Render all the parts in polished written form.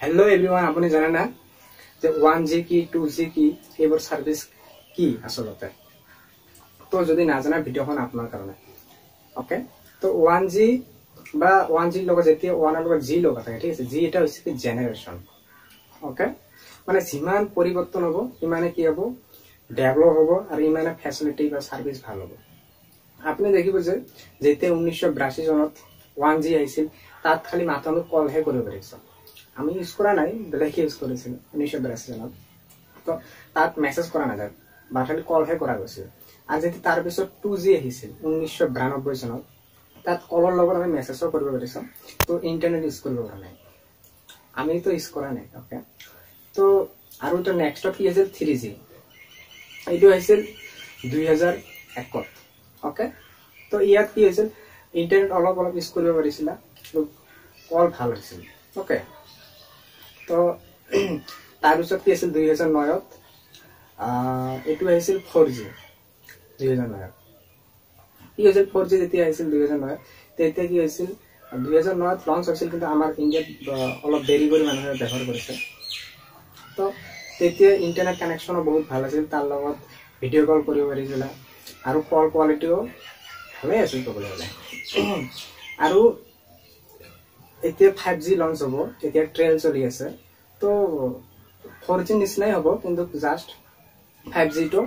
Hello' everyone, আপুনি জানে না যে 1G কি, 2G কি, এইবোৰ ছাৰ্ভিচ কি আচলতে? তো যদি নাজানা, ভিডিঅ'খন আপোনাৰ কাৰণে। অ'কে, তো 1G বা 1Gৰ লগত যেতিয়া ওৱানৰ লগত জি লগা থাকে, ঠিক আছে, জি এটা হৈছে কি জেনেৰেশ্যন। অ'কে, মানে যিমান পৰিৱৰ্তন হ'ব সিমানে কি হ'ব, ডেভেলপ হ'ব আৰু ইমানে ফেচিলিটি বা ছাৰ্ভিচ ভাল হ'ব। আপুনি দেখিব যে যেতিয়া 1982 চনত 1G আহিছিল, তাত খালি মাত্ৰ আমি কলহে কৰিব পাৰিছোঁ। আমি ইউজ কৰা নাই, বেলেগে ইউজ কৰিছিল 1982 চনত। তো তাত মেছেজ কৰা নাযায় বা খালি কলহে কৰা গৈছিল। আৰু যেতিয়া তাৰপিছত 2G আহিছিল 1992 চনত, তাত কলৰ লগত আমি মেছেজো কৰিব পাৰিছোঁ, তো ইণ্টাৰনেট ইউজ কৰিব পৰা নাই, আমিতো ইউজ কৰা নাই। অ'কে, তো আৰু তো নেক্সটত কি আছিল? 3G। এইটো আহিছিল 2001ত। অ'কে, তো ইয়াত কি হৈছিল? ইণ্টাৰনেট অলপ অলপ ইউজ কৰিব পাৰিছিলা, কল ভাল হৈছিল। অ'কে, তো তাৰপিছত কি আছিল? 2009ত এইটো আহিছিল 4G। 2009ত কি হৈছিল? 4G যেতিয়া আহিছিল 2009ত, তেতিয়া কি হৈছিল? 2009ত লঞ্চ হৈছিল, কিন্তু আমাৰ ইণ্ডিয়াত অলপ দেৰি কৰি মানুহে ব্যৱহাৰ কৰিছে। তো তেতিয়া ইণ্টাৰনেট কানেকশ্যনো বহুত ভাল আছিল, তাৰ লগত ভিডিঅ' কল কৰিব পাৰিছিলে আৰু কল কোৱালিটিও ভালেই আছিল ক'বলৈ গ'লে। আৰু এতিয়া 5G launch হ'ব, এতিয়া ট্ৰেইল চলি আছে। তো 4G নিচিনাই হ'ব, কিন্তু জাষ্ট 5Gটো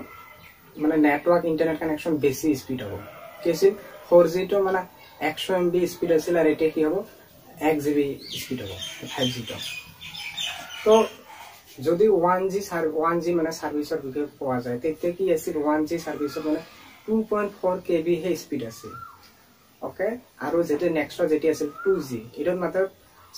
মানে নেটৱৰ্ক ইণ্টাৰনেট কানেকশ্যন বেছি স্পীড হ'ব। কি আছিল? 4Gটো মানে 100 MB speed আছিল আৰু এতিয়া কি হ'ব? 1 GB speed হ'ব 5Gটো। তো যদি 1G মানে ছাৰ্ভিচৰ বিষয়ে কোৱা যায়, তেতিয়া কি আছিল? 1G ছাৰ্ভিচত মানে 2.4 KBহে স্পীড আছিল। অ'কে, আৰু যেতিয়া নেক্সটত যেতিয়া আছিল 2G, এইটোত মাত্ৰ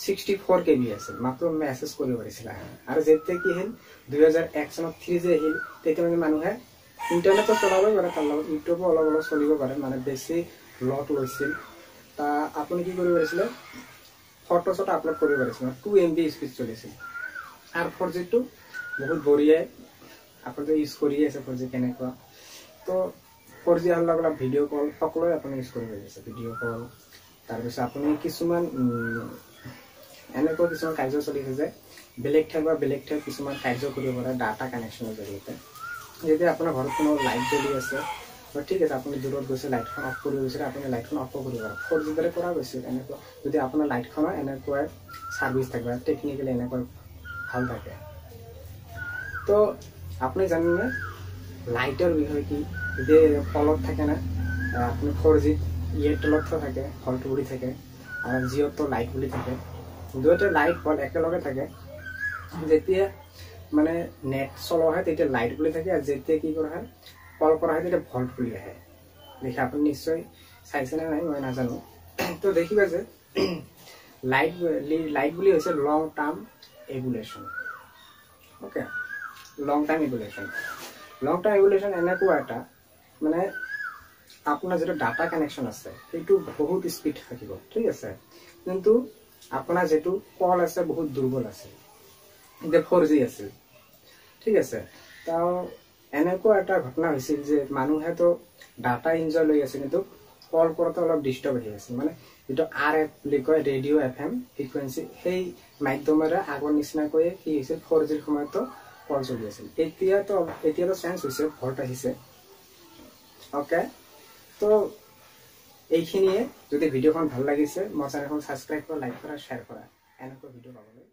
64 KB আছিল, মাত্ৰ মেছেজ কৰিব পাৰিছিলে। আৰু যেতিয়া কি আহিল, 2001 চনত 3G আহিল, তেতিয়া মানে মানুহে ইণ্টাৰনেটো চলাবই পাৰে, তাৰ লগত ইউটিউবো অলপ অলপ চলিব পাৰে, মানে বেছি লড লৈছিল। তা আপুনি কি কৰিব পাৰিছিলে? ফটো চটো আপলোড কৰিব পাৰিছিলে, 2 MB speed চলিছিল। আৰু 4Gটো বহুত বঢ়িয়াই, আপুনিতো ইউজ কৰিয়ে আছে 4G কেনেকুৱা। তো 4G অহাৰ লগে লগে ভিডিঅ' কল সকলোৱে আপুনি ইউজ কৰিব পাৰিছে, ভিডিঅ' কল। তাৰপিছত আপুনি কিছুমান এনেকুৱা কিছুমান কাৰ্য চলিছে যে বেলেগ ঠাইৰ পৰা বেলেগ ঠাইত কিছুমান কাৰ্য কৰিব পাৰে ডাটা কানেকশ্যনৰ জৰিয়তে। যেতিয়া আপোনাৰ ঘৰত কোনো লাইট জ্বলি আছে, ঠিক আছে, আপুনি দূৰত গৈছে, লাইটখন অফ কৰিব বিচাৰে, আপুনি লাইটখন অফো কৰিব পাৰে, 4G দ্বাৰা কৰা গৈছিল। এনেকুৱা যদি আপোনাৰ লাইটখনৰ এনেকুৱা ছাৰ্ভিচ থাকে বা টেকনিকেলি এনেকুৱা ভাল থাকে। তো আপুনি জানেনে লাইটৰ বিষয়ে কি? যে ফলত থাকে না, আপুনি 4Gত এয়াৰটেলতো থাকে, ভল্ট বুলি থাকে আৰু জিঅ'তো লাইট বুলি থাকে। দুয়োটা লাইট ভল্ট একেলগে থাকে। যেতিয়া মানে নেট চলোৱা হয়, তেতিয়া লাইট বুলি থাকে আৰু যেতিয়া কি কৰা হয়, কল কৰা হয়, তেতিয়া ভল্ট বুলি আহে। দেখি আপুনি নিশ্চয় চাইছেনে নাই মই নাজানো। তো দেখিবা যে লাইট লাইট বুলি হৈছে long term evolution. Okay, long time evolution. Long term evolution এনেকুৱা এটা মানে আপোনাৰ যিটো ডাটা কানেকশ্যন আছে, সেইটো বহুত স্পীড থাকিব, ঠিক আছে, কিন্তু আপোনাৰ যিটো কল আছে বহুত দুৰ্বল আছে। এতিয়া 4G আছিল, ঠিক আছে। তেওঁ এনেকুৱা এটা ঘটনা হৈছিল যে মানুহেতো ডাটা এনজয় লৈ আছে, কিন্তু কল কৰোঁতে অলপ ডিষ্টাৰ্ব আহি আছিল। মানে যিটো আৰ এফ বুলি কয়, ৰেডিঅ' এফ এম ফ্ৰিকুৱেঞ্চি, সেই মাধ্যমেৰে আগৰ নিচিনাকৈয়ে কি হৈছিল, 4Gৰ সময়তো কল চলি আছিল। এতিয়াতো চেঞ্জ হৈছে, ভল্ট আহিছে। অ'কে, তো এইখিনিয়ে। যদি ভিডিঅ'খন ভাল লাগিছে, মোৰ চেনেলখন ছাবস্ক্ৰাইব কৰা, লাইক কৰা, শ্বেয়াৰ কৰা এনেকুৱা ভিডিঅ' পাবলৈ।